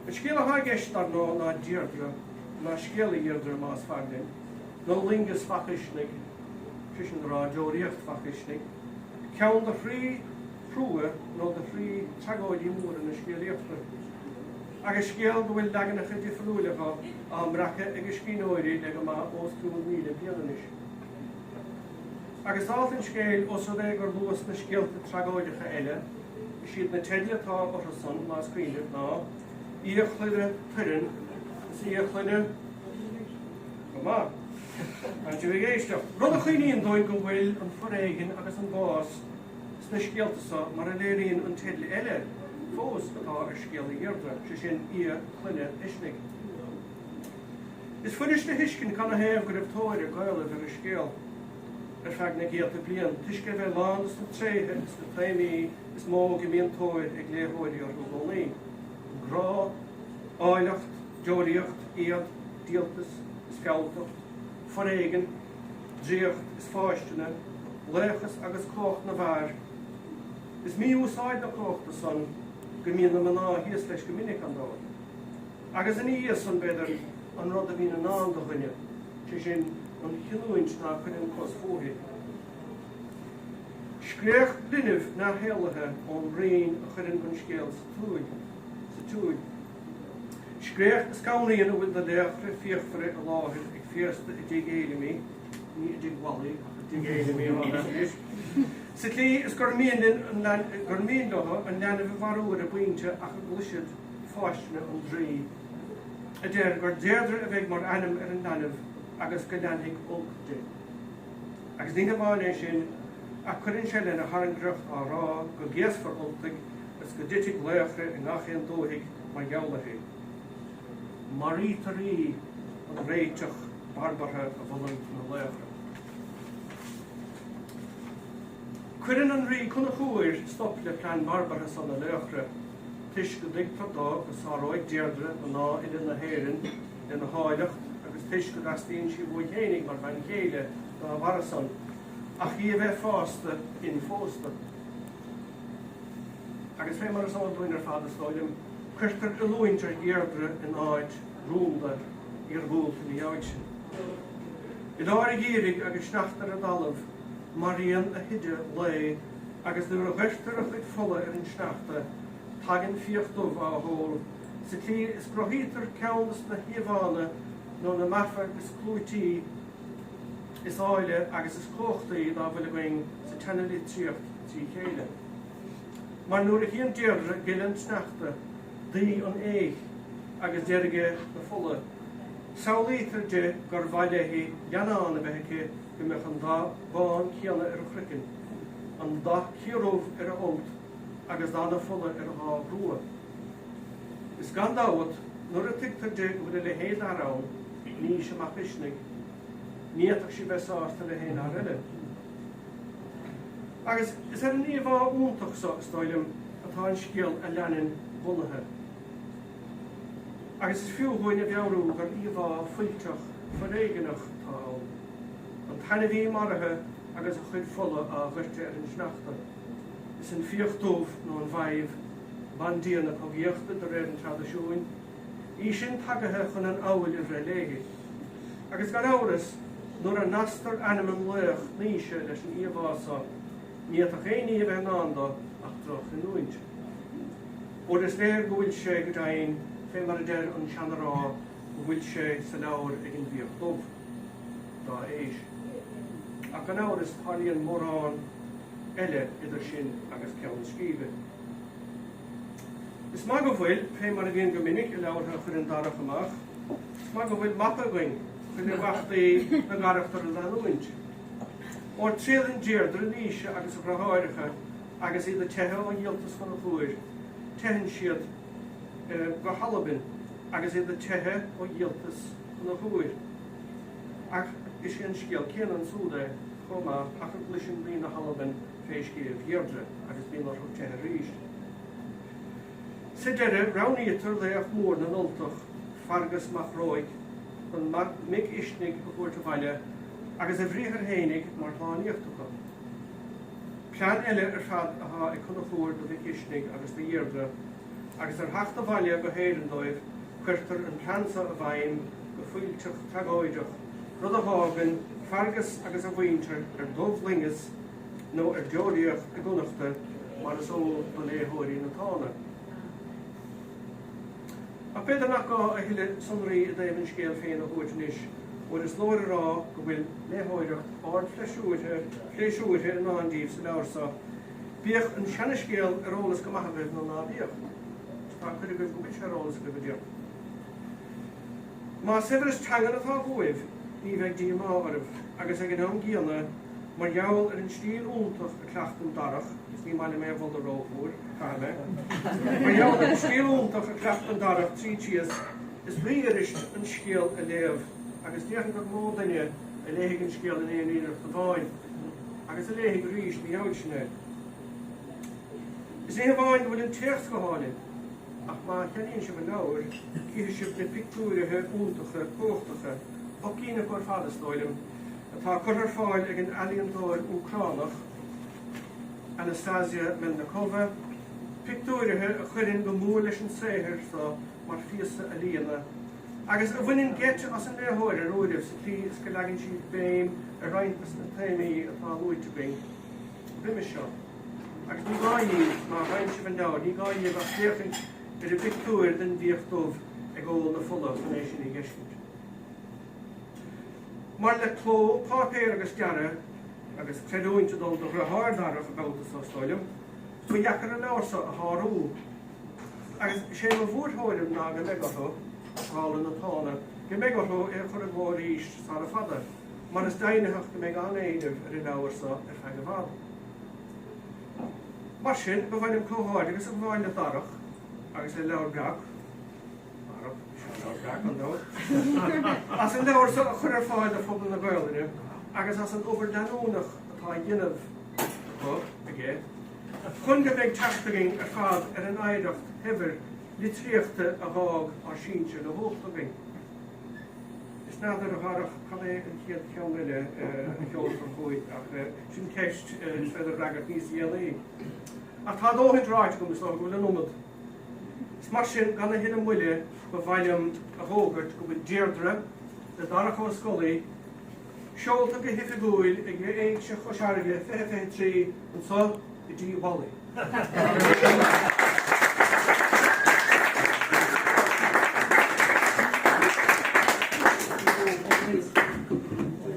An scéal atá i gceist, dar ndóigh, ná Deirdre, ná Scéala Dheirdre más fearr linn, nó Loingeas Mhac Uisnigh, sé sin le rá Deoraíocht Mhac Uisnigh, ceann de thrí thrua nó de thrí tragóidí móra na scéalaíochta, agus scéal go bhfuil leaganacha difriúila dho á mbreacadh ag scríbhneoirí le go maith os cionn 1,000 bliain anois. Agus dálta an scéil, ós rud é gur luas na scéalta tragóideacha eile, is iad na teidil atá orthu san, más cuimhin libh, ná, Oidhe Chloinne Tuireann is Oidhe Chloinne. Go maith. Tá sibh ag éisteacht. Rud a chuimhníonn dúinn go bhfuil an foréigean agus an bás sna scéalta so mar a léiríonn an teideal eile fós atá ar Scéala Dheirdre, sé sin Oidhe Chloinne Uisnigh. Is fuirist a thuiscint canathaobh go raibh tóir ag Gaelaibh ar an scéal ar feadh na gcéadta bliain, toisc é bheith lán dos na tréithe is na téamaí is mó go mbíonn tóir ag léitheoirí orthu i gcónaí, an grá, áilleacht, deoraíocht, éad, díoltas is fealltacht, foréigean, draíocht is fáistine, laochas agus cumhacht na bhfear, is mí-úsáid na cumhachta san go mbíonn na mná thíos leis go minic, ar ndóigh. Agus ina dhiaidh san, b'fhéidir, an rud a bhíonn i ndán do dhuine, sé sin, an chinniúint ná cuireann cos fúithi. Scréach linbh neamhshaolaithe ón mbroinn a chuireann an scéal sa tsúil, sa tsiúil. Scréach a scanraíonn a bhfuil de laochra fíochmhara i láthair ag féasta i dtigh Fhéilimí, ní i dtigh Mholly, ach i dtigh Fhéilimí atá mé anois, sa tslí is gur mian linn an, gur mian leo an leanbh a mharú ar an bpointe ach a gcloisfidh fáistine an draoi, a deir gur Deirdre a bheidh mar ainm ar an leanbh agus go leanfaidh olc di. Agus ní hamháin é sin, ach cuireann sé lena thairngreacht á rá go gcéasfar Ultaigh is go dtitfidh laochra i ngach aon dúthaigh mar gheall uirthi. Maraítear í, an réiteach barbartha a mholann na laochra. Cuireann an Rí Conchúr stop le plean barbartha san na laochra. toisc go dtuigtear dó go sáróidh Deirdre mná uile na hÉireann lena háilleacht agus toisc go dteastaíonn sí uaidh fhéinig mar bhean chéile dá bharra san, ach í a bheith fásta inphósta. Agus fé mar is eol dúinn ar fad, is dóigh liom, cuirtear oiliúint ar Dheirdre in áit rúnda iargúlta ina dhiaidh sin. I lár an gheimhridh agus sneachta ar an dtalamh, maraíonn a hoide lao agus nuair a dhoirtear a chuid fola ar an sneachta, tagann fiach dubh á hól, sa tslí is gcruthaítear ceann de na híomhánna nó na meafair is clúití, is áille agus is cumhachtaí dá bhfuil againn sa tseanalitríocht trí chéile. Mar nuair a chíonn Deirdre gile an tsneachta, daoth an fhéich agus deirge na fola, samhlaítear di gur mhaith léi leannán a bheith aici go mbeadh an dath bán céanna ar a chroiceann, an dath ciardhubh ar a fholt agus dath na fola ar a dhá ghrua. Is gan dabht, nuair a tuigtear di go bhfuil a leithéid d'fhear ann, Naoise Mac Uisnigh, ní fhéadfadh sí bheith sásta le haon fhear eile. Agus is ar an íomhá iontach so, is dóigh liom, atá an scéal a leanann bunaithe. Agus is fiú dhúinn a mheabhrú gur íomhá fuilteach foréigeanach atá ann, an t-ainmhí maraithe agus a chuid fola á dhoirteadh ar an sneachta. Is an fiach dubh, nó an Bhadhbh, bandia na cogaíochta de réir an traidisiúin, í sin tagaithe chun an fheabhail a bhreith léi. Agus gan amhras, nuair a nasctar ainm an laoich Naoise leis an íomhá so, ní fhéadfadh aon ní a bheith i ndán dó ach droch-chinniúint. Óir is léir go bhfuil sé, go deimhin, fé mar a deir an seanará, go bhfuil sé sa leabhar ag an bhfiach dubh. Dá éis. Ach gan amhras, tarlaíonn mórán eile idir sin agus ceann scríbe. Is maith go bhfuil, fé mar a bhíonn go minic i leabhartha a chuireann Darach amach, is maith go bhfuil mapa againn chun imeachtaí na gcarachtar a leanúint. Óir triaileann Deirdre Naoise agus a dheartháireacha agus iad ag teitheadh ó dhíoltas Chonchúir, teitheann siad go hAlbain agus iad ag teitheadh ó dhíoltas Chonchúir. Ach is é an scéal céanna ansúd é chomh maith ach go gcloiseann rí na hAlban fé scéimh Dheirdre agus bíonn orthu teitheadh arís. Sa deireadh, roghnaítear laoch mór na nUltach, Fearghas mac Róich, chun mic Uisnigh a thabhairt abhaile agus a bhriathar fhéinig mar shlánaíocht acu. Plean eile ar fad atá ag Conchúr do mhic Uisnigh agus do Dheirdre. Agus ar theacht abhaile go hÉirinn dóibh, cuirtear an plean so i bhfeidhm go fuilteach tragóideach, rud a dh'fhágann Feargus agus a mhuintir ar dubhloingeas nó ar deoraíocht i gConnachta, mar is eol do léitheoirí na Tána. Ach b'fhéidir nach gá a thuilleadh sonraí i dtaobh an scéil féin a thabhairt anois, óir is leor a rá go bhfuil léitheoireacht ardphléisiúrtha pléisiúrtha i ndán daoibh sa leabhar so, bíodh an seanascéal ar eolas go maith agaibh nó ná bíodh. Tá cuid agaibh go bhfuil sé ar eolas agaibh, a déarfainn. Más saibhreas teangan atá uaibh, ní bheidh díomá oraibh, agus ag an am gcéanna, Mar gheall ar an stíl iontach a cleachtann Darach, is ní maith liom é a mholadh rómhór, caithfidh mé, mar gheall ar an stíl iontach a cleachtann Darach tríd síos, is rífhuirist an scéal a léamh agus déarfainn gur mó duine a léifidh an scéal in aon iarracht amháin agus a léifidh arís ina dhiaidh sin é. Is ní hamháin go bhfuil an téacs go hálainn, ach má cheannaíonn sibh an leabhar, cífidh sibh na pictiúirithe iontacha cumhachtacha, 8 gcinn acu ar fad is dóigh liom, atá curtha ar fáil ag an ealaíontóir Úcránach Anastasia Melnykova, pictiúirithe a chuireann go mór leis an saothar seo mar phíosa ealaíona, agus a bhaineann geit as an léitheoir ar uairibh sa tslí is go leagann siad béim ar roinnt de na téamaí atá luaite againn roimhe seo. Agus ní gá dhaoibh, má fhaigheann sibh an leabhar, ní gá dhaoibh ach féachaint ar an bpictiúr den bhFiach Dubh ag ól na fola chun é sin a dh'fheiscint. Mar le cló, páipéar agus dearadh, agus creidiúint ag dul do dhriotháir Dharach an babhta so, is dóigh liom, ba dheacair an leabhar so a shárú. Agus is é mo mhórthuairim ná go mbeidh orthu, dála na Tána, go mbeidh orthu é a chur i gcló arís sara fada, mar is deimhnitheach go mbeidh an-éileamh ar an leabhar so ar feadh i bhfad. Mar sin, ba mhaith liom comhghairdeachas a ghabháil le Darach agus le Leabhar Breac, As an leabhar seo a chur ar fáil do phobal na Gaolainne agus as an obair leanúnach atá á dhéanamh acu, aige, chun go mbeidh teacht againn ar fad ar an oidhreacht shaibhir litríochta a dh'fhág ár sinsir le huacht againn. Is n'fheadar, a Dharach, cad é an chéad cheann eile a sheolfar chugainn, ach sin ceist is féidir a fhreagairt níos déanaí. Ach tá a dhóthaint ráite agam, is dócha go bhfuil an iomad. Is mar sin, gan a thuilleadh moille, ba mhaith liom a dh'fhógairt go bhfuil Deirdre, le Darach Ó Scolaí, seolta go hoifigiúil ag Éigse Chois Fharraige 2023 anso i dTigh Mholly.